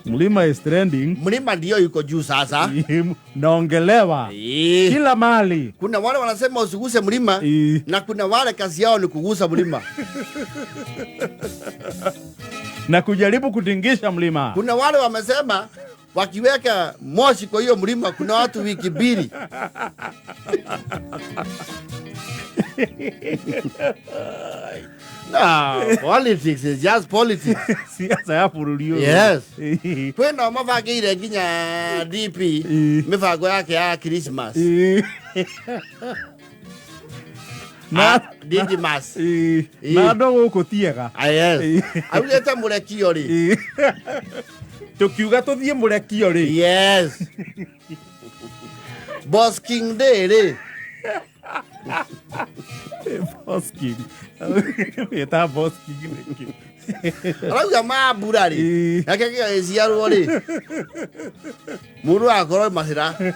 Mlima is trending. Mlima ndio yuko juu sasa. Naongelewa kila mahali. Kuna wale wanasema usiguse mlima na kuna wale kazi yao ni kugusa mlima. Na kujaribu kutingisha mlima. Kuna wale wamesema wakiweka moshi kwa hiyo mlima kuna watu wiki 2. No, politics is just politics. Siasa ya bũrũri ũyũ. Yes. Kwĩna mabangĩire nginya DP mĩbango yake ya Christmas. Na Didmas. Na andũ gũkũ tiega. Ah, yes. Augĩte mũrekio rĩ. Tũkiuga tũthiĩ mũrekio rĩ. Yes. Boss King Day rĩ. Boss King. Wĩta Boss King nĩkĩ? Arauga mambura rĩ. Nake gĩgagĩciarwo rĩ. Mũndũ akorwo macĩra.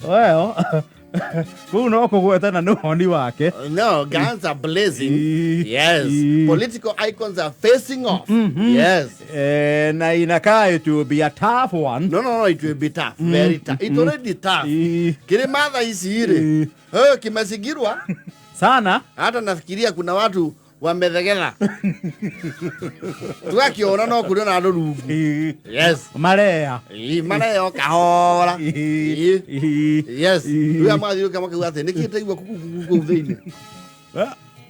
Well, kũu no kũgwetana nĩ woni wake. No, guns are blazing. Yes. Political icons are facing off. Yes. Na inakaa it will be a tough one. No, no, no, it will be tough. Very tough. It's already tough. Kĩrĩma thaa ici rĩ. Kimezingirwa. Sana. Hata nafikiria kuna watu wamethegetha. Tugakiona no kũrĩ ona andũ rungu. Yes. Marea. Mareo kahora. Yes. Rĩu mathiũka makauga atĩ nĩkĩ ndaigua kuku kuku kũu thĩinĩ.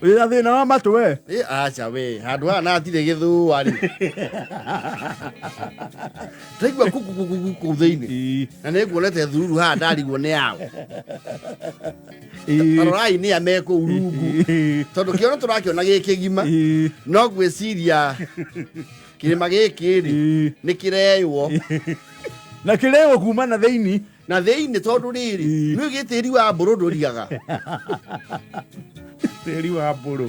Wĩna thĩna wa matũ we. Acha we, handũ haha na hatirĩ gĩthũa rĩ. Ndaigua kuku kuku kũu thĩinĩ. Na nĩnguonete thururu haha ndarigwo nĩ yao. Tarorai nĩ a me kũu rungu. Tondũ kĩono tũrakĩona gĩ kĩgima. No ngwĩciria kĩrĩma gĩkĩ rĩ nĩ kĩreywo. Na kĩreywo kuma na thĩinĩ. Na thĩinĩ tondũ rĩrĩ nĩ gĩ tĩri wa mbũrũ ndũrigaga. Tĩri wa mbũrũ.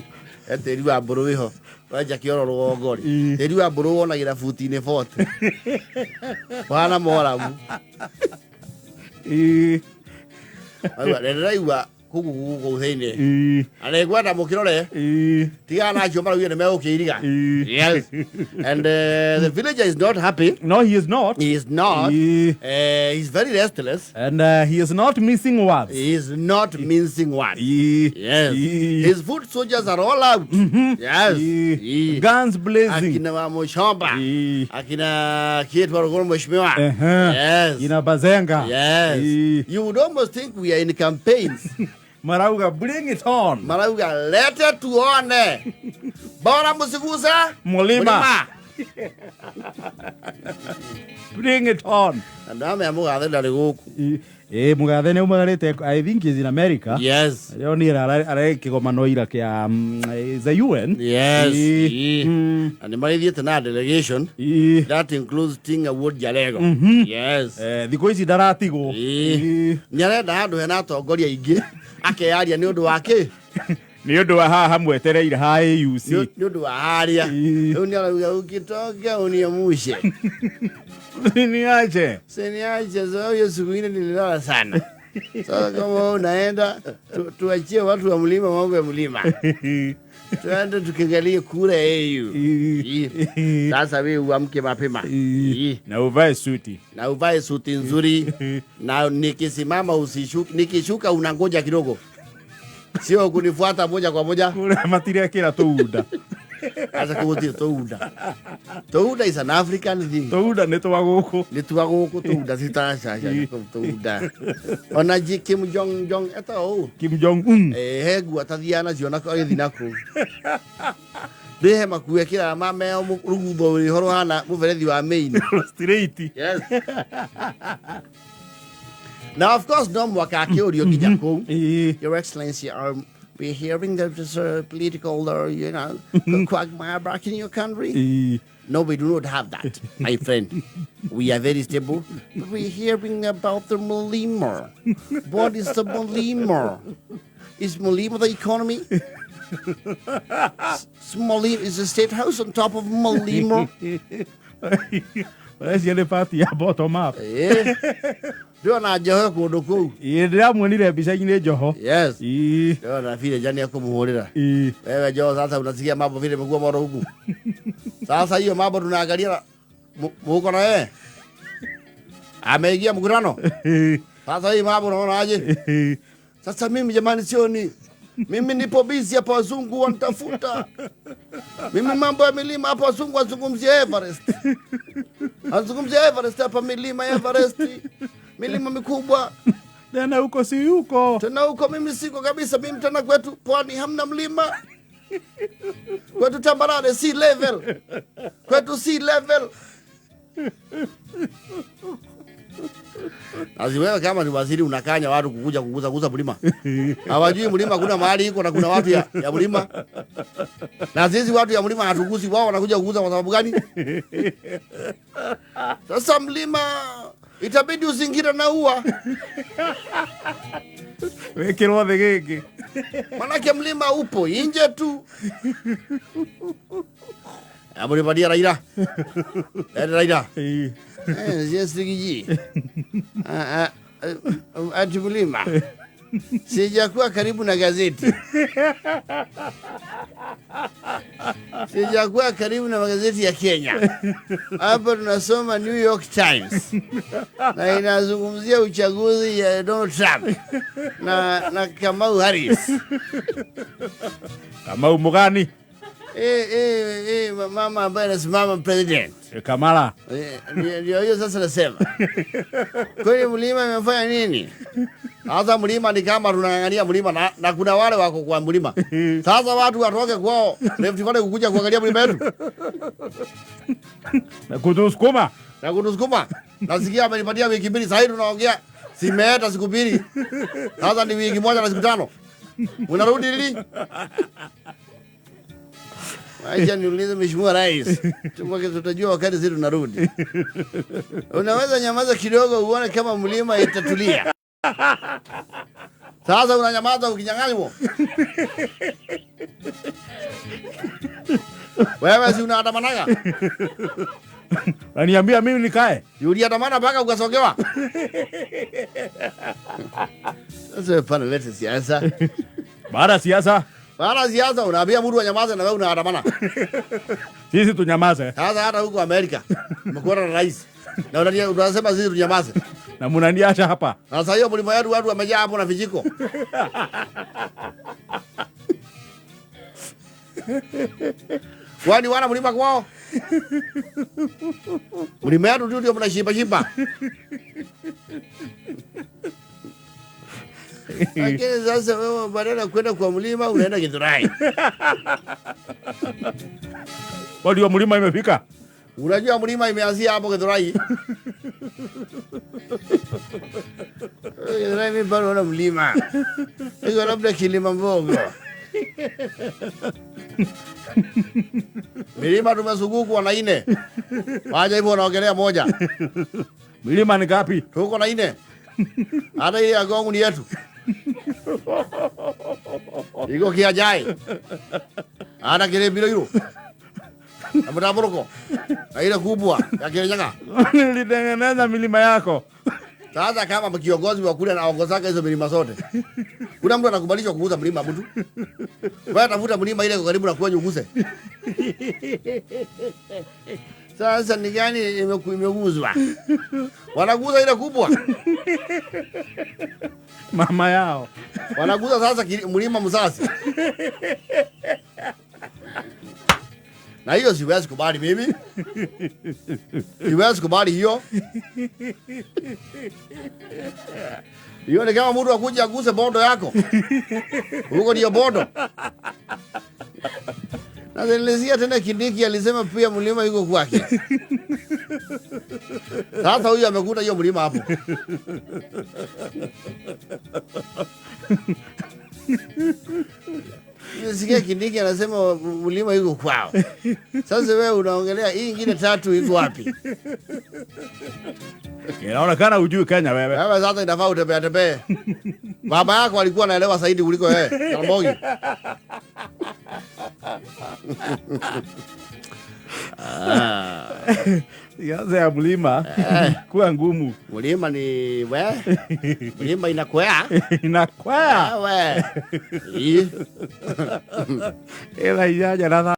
Tĩri wa mbũrũ wĩho. Wenja kĩoro rũgongo rĩ. Tĩri wa mbũrũ wonagĩra buti-inĩ 40. Ũhana moramu. Aigua, ndĩraigua kugu kugu kũu thĩinĩ. Na nĩngwenda mũkĩrore. Tigana na acio maraugire nĩ megũkĩiriga. Yes. And the villager is not happy. No, he is not. He is not. He's very restless. And he is not missing words. He is not mincing words. Yes. His foot soldiers are all out. Yes. Guns blazing. Akina wa Mushomba. Akina Kate Waruguru Mheshimiwa. Yes. Ina Bazenga. Yes. You would almost think we are in campaigns. Marauga, bring it on. Marauga, lete tuone. Bora msigusa Mlima. Bring it on. Andũ amwe mũgathe ndarĩ gũkũ. Mũgathe nĩ aumagarĩte, I think he's in America. Yes. Rĩo niĩ arĩ kĩgomano ira kĩa the UN. Yes. Na nĩ marĩthiĩte na delegation. That includes Tinga Wood Jalego. Yes. Thikũ ici ndaratigwo. Nĩ arenda handũ hena atongoria aingĩ akeyaria nĩ ũndũ wa kĩ? Nĩ ũndũ wa haha hamwetereire ha AUC. Nĩ ũndũ wa harĩa. Rĩu nĩ arauga ukitoka uniamushe. Niache. Siniache, sababu hiyo siku ile nililala sana. Sasa kama wewe unaenda tuachie watu wa mlima mambo ya mlima. Tuende tukiangalie kura AU. Sasa wewe uamke mapema. Na uvae suti. Na uvae suti nzuri. Na nikisimama usishuke, nikishuka unangoja kidogo. Sio kunifuata moja kwa moja. Kura matirekĩra tũunda. Acha kũgũtirĩ tũunda. Tũunda is an African thing. Tũunda nĩ twa gũkũ. Nĩ twa gũkũ tũunda citacaca tũunda. Ona Kim Jong Jong eta ũũ. Kim Jong Un. He nguo atathiaga nacio na agĩthiĩ na kũu. Ndĩhe makue kĩraga mameo rũgutho rwĩho rũhana mũberethi wa main. Straight. Yes. Now of course no mwaka akĩũrio nginya kũu. Your Excellency, we're hearing that there's a political, quagmire back in your country. No, we do not have that, my friend. We are very stable. But we're hearing about the Mulima. What is the Mulima? Is Mulima the economy? Mulima is the state house on top of Mulima. Ũreciria nĩ party ya bottom up. Ĩĩ. Ndĩrona Njoho kũndũ kũu. Ĩĩ, ndĩramuonire mbica-inĩ Njoho. Yes. Ĩĩ. Ndĩrona vile jani akũmũhũrĩra. Ĩĩ. Wewe Joho, sasa unasikia mambo vile imekuwa moto huku. Sasa hiyo mambo tunaangalia muko na yeye. Ameingia mkutano. Sasa hii mambo unaona aje? Sasa mimi jamani, sioni. Mimi nipo busy hapa, wazungu wanitafuta. Mimi mambo ya milima hapa, wazungu wazungumzia Everest. Wazungumzia Everest hapa, milima ya Everest. Milima mikubwa. Tena huko si huko. Tena huko mimi siko kabisa. Mimi tena kwetu pwani hamna mlima. Kwetu tambarare sea level. Kwetu sea level. Azi wewe kama ni waziri unakanya watu kukuja kuguza guza mlima. Hawajui mlima kuna mahali iko na kuna watu ya mlima. Na sisi watu ya mlima hatugusi, wao wanakuja kuguza kwa sababu gani? Sasa mlima itabidi uzingire na ua. Wekirwo thĩ gĩkĩ. Manake mlima upo inje tu. Amulipatia Raila. Lete Raila. Ĩĩ. Yes, Rigiji. Ati mlima. Sijakuwa karibu na gazeti. Sijakuwa karibu na magazeti ya Kenya. Hapa tunasoma New York Times. Na inazungumzia uchaguzi ya Donald Trump na Kamau Harris. Kamau Mugani. Mama ambaye anasimama president. Kamala. Ndio hiyo sasa nasema. Kweli mlima imefanya nini? Sasa mlima ni kama tunang'ang'ania mlima na kuna wale wako kwa mlima. Sasa watu watoke kwao Rift Valley kukuja kuangalia mlima wetu. Na kutusukuma. Na kutusukuma. Nasikia amenipatia wiki 2, sasa hivi tunaongea simeeta siku 2. Sasa ni wiki 1 na siku 5. Unarudi lini? Acha niulize Mheshimiwa Rais. Tumwake tutajua wakati sisi tunarudi. Unaweza nyamaza kidogo uone kama mlima itatulia. Sasa unanyamaza ukinyang'anywa. Wewe si unaandamanaga? Unaniambia mimi nikae? Uliandamana mpaka ukasogewa. Sasa pana lete siasa. Baada siasa. Baada siasa unaambia mtu anyamaze na wewe unaandamana. Sisi tunyamaze. Sasa hata huko Amerika mko na rais. Na unasema sisi tunyamaze. Na mnaniacha hapa. Sasa hiyo mlima yetu watu wamejaa hapo na vijiko. Kwani wana mlima kwao? Mlima yetu ndio mnashiba shiba. Lakini sasa wewe badala kwenda kwa mlima unaenda Githurai. Wadi wa mlima imefika. Unajua mlima imeanzia hapo Githurai. Githurai mimi bado naona mlima. Iko labda kilima mbogo. Milima tumezungukwa na 4. Waje hivyo wanaongelea moja. Milima ni ngapi? Tuko na 4. Hata ile ya Gongo ni yetu. Iko kiajai. Ana kile bilo hilo. Ambapo na ile kubwa ya Kirinyaga. Nilitengeneza milima yako. Sasa kama kiongozi wa kule anaongozaka hizo milima zote. Kuna mtu anakubalishwa kuuza mlima mtu. Wewe tafuta mlima ile karibu na kwenye uguse. Sasa ni gani imeguzwa? Wanaguza ile kubwa. Mama yao. Wanaguza sasa mlima mzazi. Na hiyo siwezi kubali mimi. Siwezi kubali hiyo. Hiyo ni kama mtu akuja aguse bondo yako. Huko ndio bondo. Na nilisikia tena Kindiki alisema pia mlima yuko kwake. Sasa huyu amekuta hiyo mlima hapo. Nilisikia Kindiki anasema mlima yuko kwao. Sasa wewe unaongelea hii nyingine 3 iko wapi? Inaonekana hujui Kenya wewe. Wewe sasa inafaa utembee tembee. Baba yako alikuwa anaelewa zaidi kuliko wewe. Karamogi. Siasa ya mlima kuwa ngumu. Mlima ni we, mlima inakwea. Inakwea. We. Ii. Ĩna 8 na